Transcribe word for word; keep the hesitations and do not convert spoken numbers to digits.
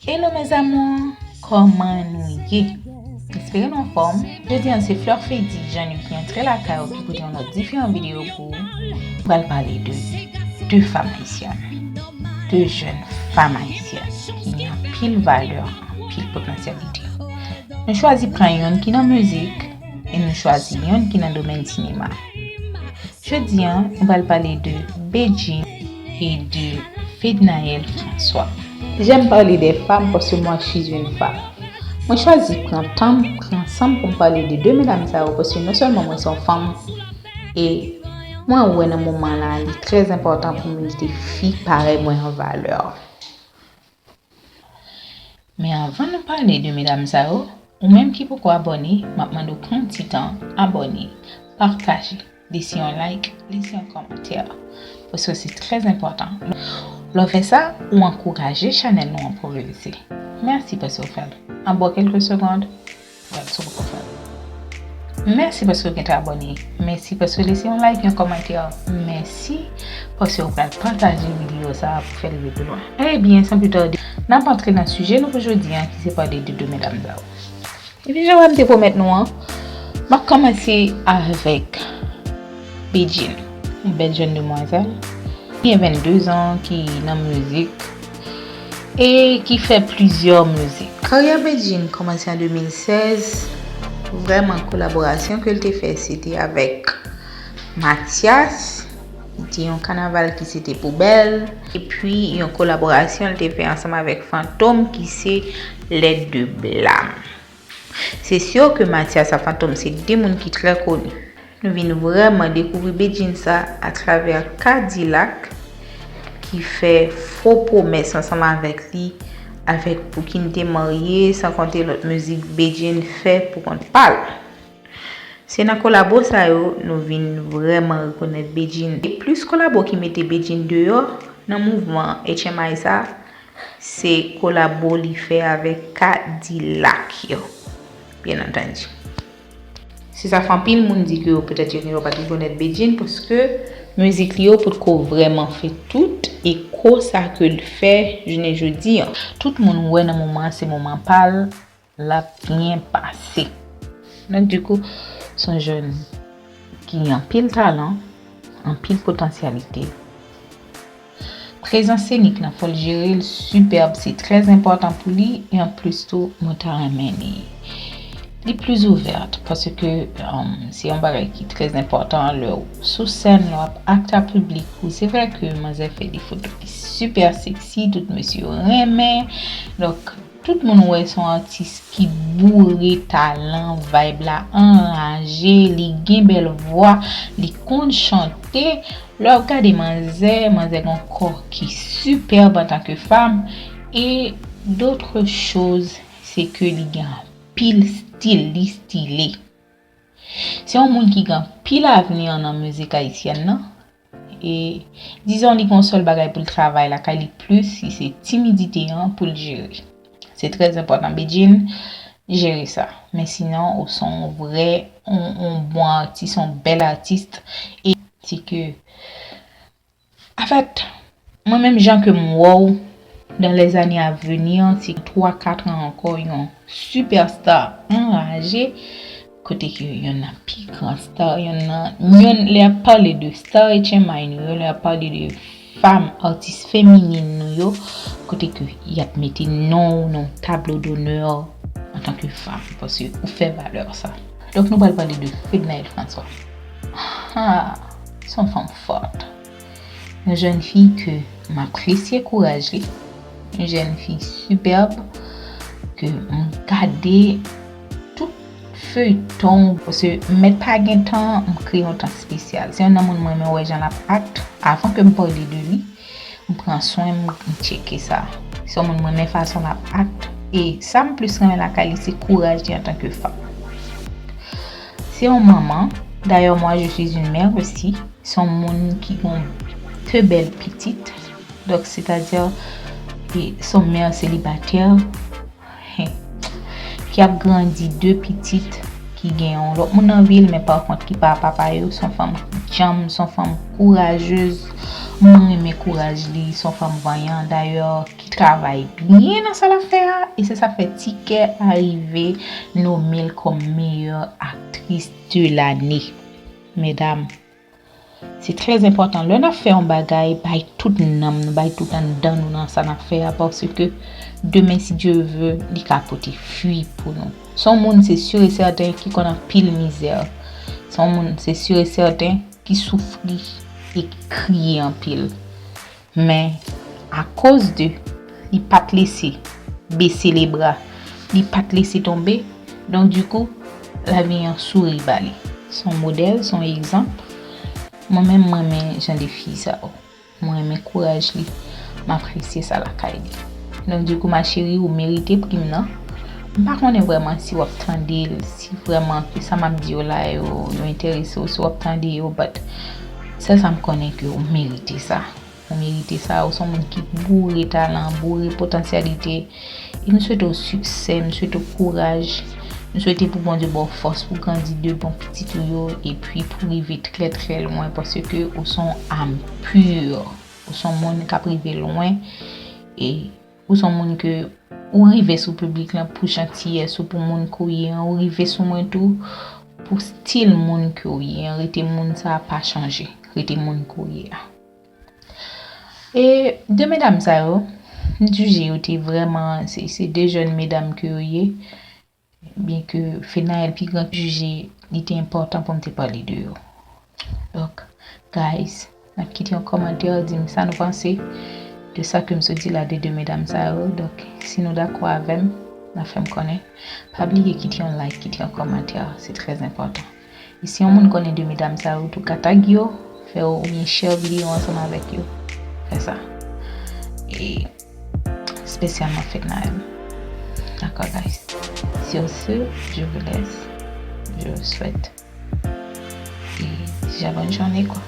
Hello mes amours, kòman nou ye? M espere nou anfòm. Jodi a se Fleur Fedi, Jeanne ki antre lakay ou ki pote yon lòt diferan videyo pou ou. M pral pale de de fanm ayisyèn, de jèn fanm ayisyèn ki gen anpil valè, anpil potansyalite. Nou chwazi pran youn ki nan mizik e nou chwazi youn ki nan domèn sinema. Jodi a, nou pral pale de Bedjine e de Fednaelle François. J'aime parler des femmes parce que moi je suis une femme. Mwen chwazi pran tan m, pran san m pou m pale de de medam sa yo, paske non sèlman mwen se yon fanm, e mwen wè nan moman la, li trè enpòtan pou m mete fi parèy mwen an valè. Men anvan nou pale de medam sa yo, ou menm ki poko abòne, m ap mande w pran yon ti tan, abòne, pataje, lese yon like, lese yon kòmantè. Paske se trè enpòtan. Lè w fè sa, ou ankouraje chanèl nou an pwogrese. Mèsi paske w fè l. An ba w kèlke segond, w ap sou poko fè l. Mèsi paske w gentan abòne. Mèsi paske w lese yon like, yon kòmantè. Mèsi paske w pral pataje videyo sa a pou fè l rive pi lwen. Ebyen, san pli tade, n ap antre nan sijè nou pou jodi a, ki se pale de de medam sa yo. Epi jan m te pwomèt nou an, m ap kòmanse avèk Bedjine, yon bèl jèn demwazèl ki gen vennde zan, ki nan mizik e ki fè plizyè mizik. Karyè Bedjine kòmanse an de mil sèz. Vrèman, kolaborasyon ke l te fè, se te avèk Mathias. Li te yon kanaval ki se te Poubelle. Epi, yon kolaborasyon l te fè ansanm avèk Fantom ki se Les Deux Blâmes. Se si ke Mathias ak Fantom se de moun ki trè koni. Nou vin vrèman dekouvri Bedjine sa atravè Kadilak ki fè fo pwomès ansanm avèk li, avèk pou ki n te marye, san konte lòt mizik Bedjine fè pou kont pa l. Se nan kolabo sa yo nou vin vrèman rekonèt Bedjine. E plis kolabo ki mete Bedjine deyò nan mouvman H M I sa, se kolabo li fè avèk Kadilak yo, byen antandi. Se sa fè anpil moun di ke yo petèt yo, yo pa t rekonèt Bedjine, paske mizik li yo potko vrèman fè tout eko sa ke l fè jounen jodi a. Tout moun wè nan moman an se moman pa l, l ap byen pase. Donk, dikou, se yon jèn ki gen anpil talan, anpil potansyalite. Prezans senik lan, fò l jere l sipèb, se trè enpòtan pou li, e anplis tou, mwen ta renmen li, li plis ouvèt, paske, um, se yon bagay ki trè enpòtan lè w sou sèn, lè w ap akte ak piblik ou. Se vre ke manzè fè de foto ki sipè seksi, tout mesye yo renmen. Donk, tout moun wè se yon atis ki boure talan, vibe la anraje, li gen bèl vwa, li konn chante. Lè w ap gade manzè, manzè gen yon kò ki sipèb antanke fanm, e d'autres choses, se ke li gen anpil stil, li stile. Se yon moun ki gen anpil avni nan mizik ayisyèn nan. E, dizon, li gen yon sèl bagay pou l travay lakay li plis, si se timidite an pou l jere. Se trè enpòtan, Bedjine, jere sa. Men sinon, ou se yon vrè, yon, yon bon atis, yon bèl atis. E se ke, anfèt, mwen menm jan ke m wè w, dans les années à venir, si twa, kat an ankò, yon sipèsta anraje, kote ke yonn nan pi gran star, yonn nan, yonn lè y ap pale de star H M I nou yo, lè y ap pale de fanm atis feminin nou yo, kote ke y ap mete non w nan tablo donè antanke fanm, paske ou fè valè sa. Donk, nou pral pale de Fednaelle François. Ha! Se yon fanm fòt. Yon jèn fi ke m apresye kouraj li. Yon jèn fi sipèb ke m gade tout feyton, paske m mèt pa gen tan, m kreye yon tan espesyal. Se yon nan moun mwen renmen wè jan l ap act. Avan ke m pale de li, m pran swen m, m tcheke sa. Se yon moun mwen renmen fason l ap act. E sa m plis renmen lakay li, se kouraj li antanke fanm. Se yon manman. D'ailleurs, moi, je suis une mère aussi. Se yon moun ki gen de bèl pitit. Donk, sètadi, e, se yon mè selibatè, hen, ki ap grandi de pitit, ki gen yon lòt moun nan vi l, men pa kont ki pa papa yo. Se yon fanm ki djanm, se yon fanm kourajez. Mwen renmen kouraj li, se yon fanm vanyan. Dayè, ki travay byen nan sa l ap fè a, e se sa k fè Tikè arive nome l kòm meilleure actrice de l'année. Medam, se trè enpòtan. Lè n ap fè yon bagay, bay tout nanm nou, bay tout anndan nou nan sa n ap fè a, paske demen, si Dye vle, li ka pote fwi pou nou. Se yon moun, se si e sèten, ki konn anpil mizè. Se yon moun, se si e sèten, ki soufri e ki kriye anpil. Men, akoz de li pa t lese bese lebra, li pa t lese tonbe, donk, dikou, lavi an souri ba li. Se yon modèl, se yon egzanp. Mwen menm, mwen renmen jan de fi sa yo. Mwen renmen kouraj li. M apresye sa lakay li. Donk, dikou, ma chérie, ou merite prim nan. M pa konnen vrèman si w ap tande l, si vrèman ke sa m ap di yo la yo, yo enterese w, si w ap tande yo, but sèl sa m konnen ke ou merite sa. Ou merite sa, ou se yon moun ki boure talan, boure potansyalite. E m swete w siksè, m swete w kouraj. M swete pou Bondye ba w fòs pou grandi de bon pitit ou yo, epi pou rive trè, trè lwen, paske ou se yon âme pure. Ou se yon moun k ap rive lwen. E ou se yon moun ke ou rive sou piblik lan pou jantiyès ou, pou moun ke w ye an. Ou rive sou mwen tou pou stil moun ke w ye an. Rete moun sa a, pa chanje. Rete moun ke w ye a. E de medam sa yo, m jije yo te vrèman, se, se de jèn medam ke yo ye. Byenke Fenaëlle pi gran ke jije, li te enpòtan pou m te pale de yo. Donk, guys, n ap kite yon kòmantè, di m sa nou panse de sa ke m sot di la de de medam sa yo. Donk, si nou dakò avè m, n a fè m konnen. Pa bliye kite yon like, kite yon kòmantè, se trè enpòtan. E si yon moun konnen de medam sa yo, tou ka tag yo, fè yo oubyen share videyo ansanm avèk yo. Fè sa. E spécialement Fenaëlle. D'accord, guys. Sur ce, je vous laisse. Je vous souhaite et déjà bonne journée, quoi.